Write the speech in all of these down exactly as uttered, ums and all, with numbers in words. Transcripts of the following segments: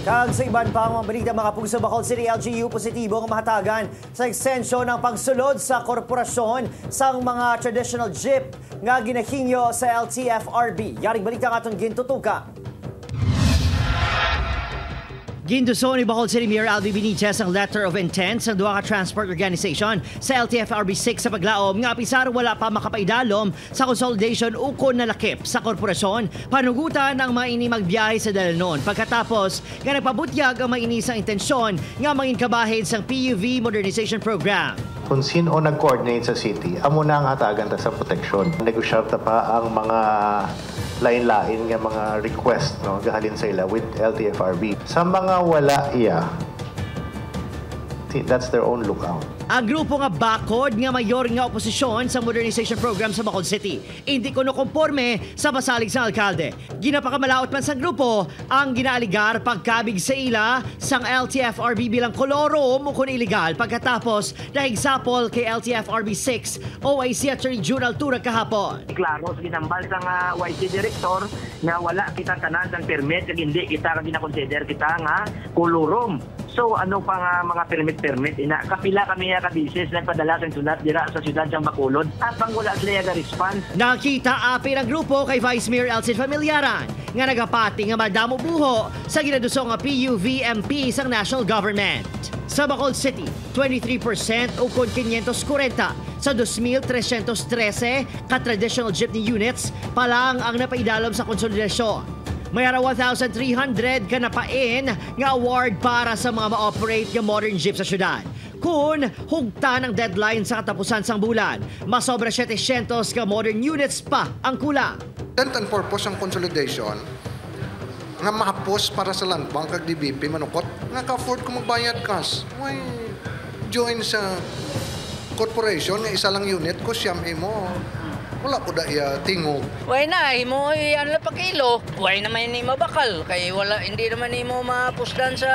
Kag sa iban pa nga mga balita, mga puso, Bacolod City L G U positibo nga mahatagan sa eksensyon ang pagsulod sa korporasyon sang mga traditional jeep nga ginahingyo sa L T F R B. Yaring balita nga aton gintutukan. Ginduso ni Bacolod City Mayor Albi Benitez ang letter of intent sa duha ka transport organization sa L T F R B six sa paglaom nga apisar wala pa makapaidalom sa consolidation ukon nalakip sa korporasyon. Panugutan ang mga ini magbiyahe sa dalan pagkatapos nga nagpabutyag ang mga ini sa intensyon nga mangin kabahid sang P U V modernization program. Kung sin-o nag-coordinate sa city, amo na ang hatagan ta sa proteksyon. Negosyar ta pa ang mga lain-lain nga mga request, no, gahalin sa ila with L T F R B. Sa mga wala iya, see, that's their own lookout. Ang grupo nga bakod nga mayor nga oposisyon sa modernization program sa Bacolod City, indi kuno konporme sa pasalig sang alkalde. Ginapakamalaut man sang grupo ang ginaaligar pagkabig sa ila sang L T F R B bilang kolorum ukon iligal pagkatapos nahigsapol kay L T F R B six O I C Attorney Jun Altura kahapon. Klaro sa ginambal sang, ah, Y C Director nga wala kita tanan sang permit kag hindi kita ginakonsider kita nga kolorum. So, ano pa nga mga permit-permit, ina? Kapila kami nga ka beses nagpadala sang sulat dira sa siyudad sang Bacolod, apang wala sila yaga response. Nakita apin ang grupo kay Vice Mayor Elcid Familiaran nga nagapati nga madamo buho sa ginaduso nga P U V M P sang national government. Sa Bacolod City, twenty-three percent ukon quinientos cuarenta sa dos mil trescientos trese ka traditional jeepney units pa lang ang napaidalom sa konsolidasyon. May ara one thousand three hundred ka napain nga award para sa mga ma-operate nga modern jeep sa syudad. Kun hugtan ang deadline sa katapusan sang bulan, masobra setecientos ka modern units pa ang kulang. Intent and purpose sang consolidation nga mahapos para sa Land Bank kag D B P manukot, nga ka-afford ko magbayad cash. Why join sa corporation nga isa lang unit ko, siyam imo? Wala ko da iya tingog. Why na, imo, i-, ano lang, pakilo. Why naman ni mabakal? Kay wala, hindi naman imo mapusdan sa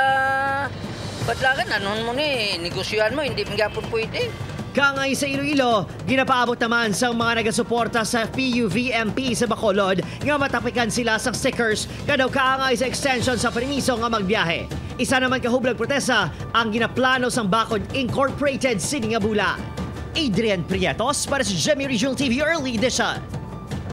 badlagan. Anon mo ni, negosyohan mo, hindi man gyapon pwede. Kaangay sa Iloilo, ginapaabot naman sang mga nagasuporta sa P U V M P sa Bacolod nga matapikan sila sa stickers nga daw kaangay sa extension sa permiso nga magbiyahe. Isa naman ka hublag protesta ang ginaplano sang Bakod Incorporated sini nga bulan. Adrian Prietos para sa Jimmy Regional T V Early Edition.